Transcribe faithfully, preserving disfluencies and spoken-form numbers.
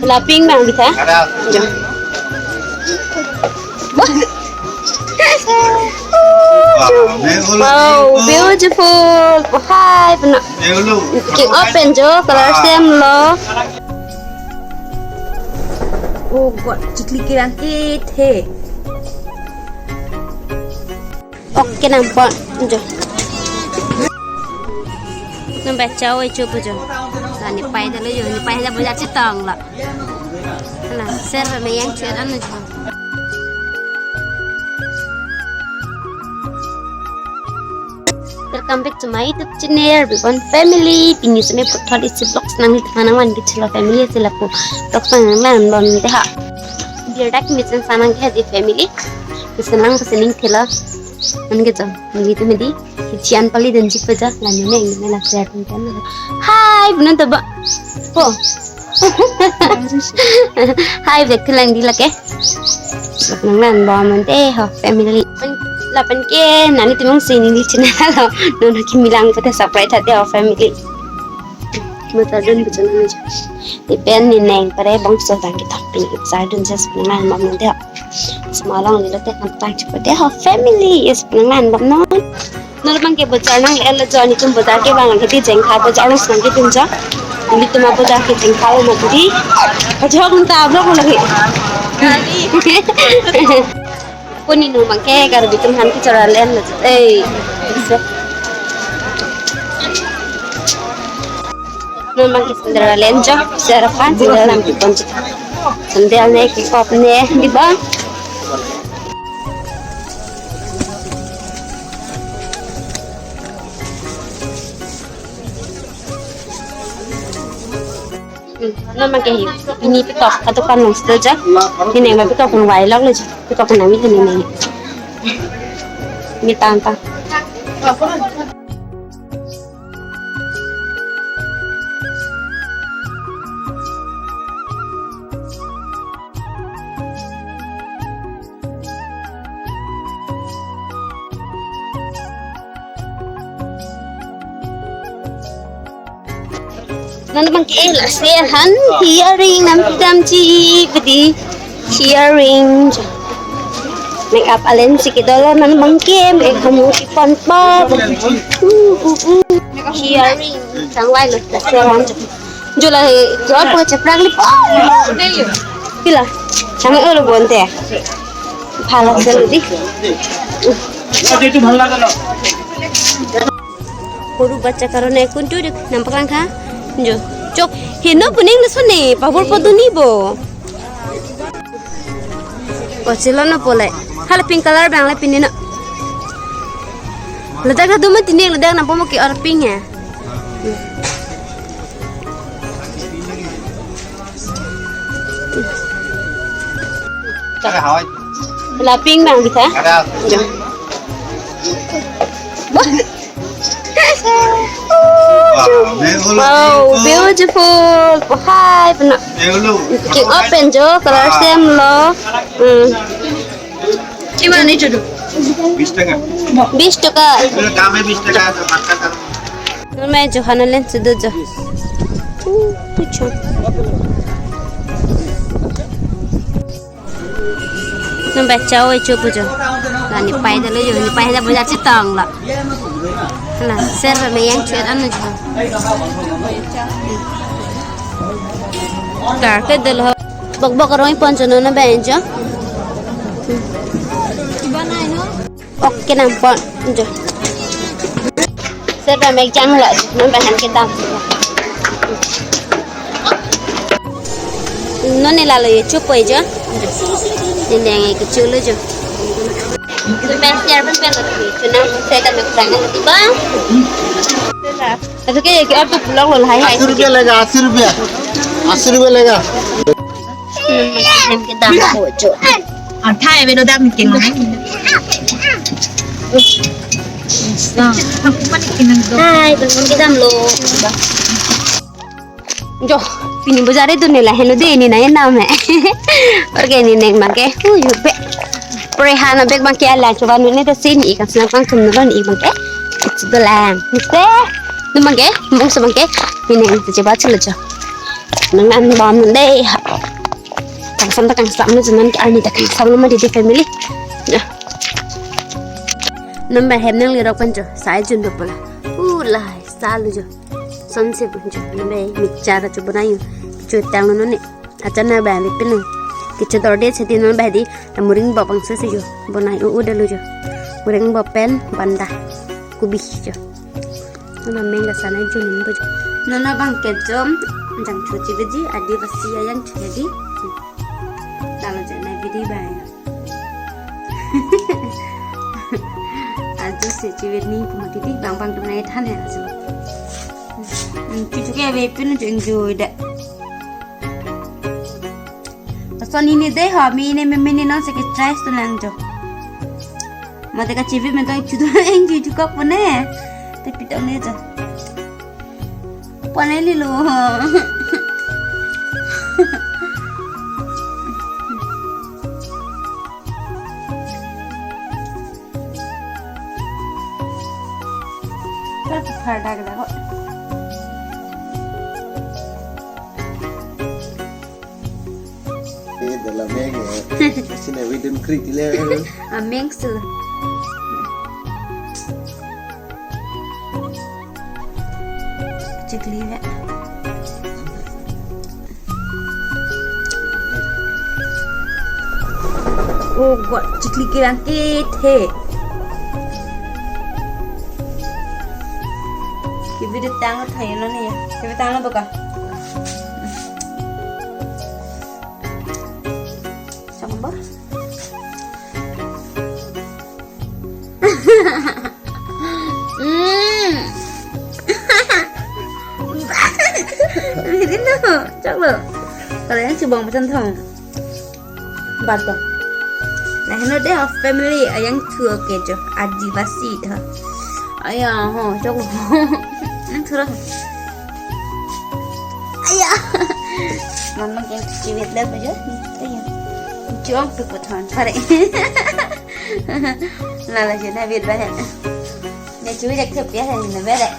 Laping bang kita. Ada. Jo. Wah. Wow, beautiful. Hai, pena. King open jo, color same lo. Oh, kok chikli kiran it he. Ok, kenang pon jo. Nang bacha oi chupu jo. Sa nepei dolo jo, nepei hala bojar chetong lo. Hala, share ba meyang chuet anu jo. Welcome back to my YouTube channel, Bibon Family. Pini seme puthot isi vlogs nangli thanang van kechelo family si lapu vlogs nanglang bom te ha. Biar dak mi chen sanang ke di family. Kesenang kesening thela. An ke jam. Nelitum di. Chian pali dan jik paja. Lani neng mela share kan. Hai, bunun taba. Po. Hai, bek tulang di lake. Nanglang bom te ho family. Lapen ke nangtum sini di channel lo. Nono kimi lang pute subscribe thate ho family. Mata dun bichon ni. Di pen ni neng pare bongso dang kita pini sardun jas nang mam dia. Semalang ni lote kan tang cepat dia ho family is nang mam non. Nor bang ke bojar nang el jo, nelitum bojar ke bang ke di Jengkha bojar nang sang ke tum jo. Nelitum bojar ke Jengkha lo mati di. Bojar kun ta blok lagi. Kuni nu bang ke Karbi atum aphan kechoralen lo. Eh, bisa. Nu bang ke sandal alen jo, sera kan sandal lam kipon jo. Sandal ne kikop ne, di bang. Hmm, non bang ke hi. Ini pitok, atau kan nong stel ja. Ini neng pitok nong wailok le ja. Pitok nang ini neng. Ini tanta. Nang bang ke la se han hearing nam damji bidi hearing. Makeup alen si ke dolo nang bang ke me kamu ipon pa. Uh, uh, uh. Hearing. Sang wai lo la se han. Jula he, jor po chaprak li po. Pila, chang olo bonte. Phala sel di. Aje tu bhalla kalo. Poru bacha karone kuntu dik nampak lang kha. Jo. Chok, heno puning na sone, pabor po duni bo. O, chilo no pole. Hala pink color bang le pini no. Ladak adu ma tini ladak nampo mo ki or pink ya. Laping bang kita. Ada. Jo. Wah. Wow, beautiful. Hai, pena. King open jo, color same lo. Hmm. Kiman itu tu? Bis taka. Bis taka. Dame bis taka, terpaksa kan. Nome jo hana len sudu jo. Uh, puchon. Nang bacha oi chupu jo. Lani pai dolo jo, nepei hala bojar chetong lo. Hala, share ba meyang chuet anu jo. Kar ke dolo. Bok bok arong ipon jo non bang jo. Ok, kenang pon jo. Share ba mekjang lo, non bang han kedam. Non ne lalo ye chupo jo. Nindeng ye kechulo jo. Pen share pen pen lo, chunang share ba mekjang lo di bang. Ato ke ye ke auto pulang lo hai hai. अस्सी रुपया लेगा, अस्सी रुपया। अस्सी रुपया लेगा। Nem kedam po jo. Athai velo dam king hai. Sa, aku mana king do. Hai, belum kedam lo. Jo, pini bojar itu ne la heno de ni na enam he. Orke ni neng bang ke. Hu yu be. Preha na bek bang ke ala chuban ne ta sin ikan senang pang tum non i bang ke. It's the lang. Niste. Nu bang ke, bongso bang ke. Ni neng itu coba chulo jo. Nang nan bom de. Kangsam ta kangsam lo jo, non ke arni ta kangsam lo ma didi family. Ya. Non ba hem nanglirok pen jo, sai jun do pula. U lahai, sa lo jo. Sonse pun jo, non ba mixture jo bonai yo. Kechotang lo non ne. Achan na ba le pin lo. Kechedor de seti non ba di, ta muring bop angse si jo. Bonai u u da lo jo. Muring bop pen banda. Kubi jo. Non ameng kasanai jun bo jo. Non abang ke jo, jangcho chiveji, Adivasi ayangcho di. Dalo jo nai vidi ba ya. Ajo si chivet ni pu mati di, bang bang tum nai than ya ajo. Hmm, cucu ke ave pin jo enjoy da. Lason ini dei ho, mini mini non si ke try tu lang jo. Mate kachivet men tong chudu eng chudu kok pone. Te pitong ne jo. Pone lilo. Kar tu phar dak dak ko. Eh, dalam meng ya. Sini video krik le. Ameng sila. Chikli le. Oh, gua chikli kirang ke the. Kibidi tang thayo na ni. Kibidi tang lo baka. Sambal. Hmm. Bidi no, chok lo. Kalau yang cibong macam thong. Bato. Nah, heno dei family ayangcho ke jo. Adivasi ha. Aya ho, chok lo. Nang thura. Aya. Mama ke chivet le ba jo. Aya. Chong tu ko thon pare. Lala je na vet ba he. Ne chivet ek thep ya he na bere.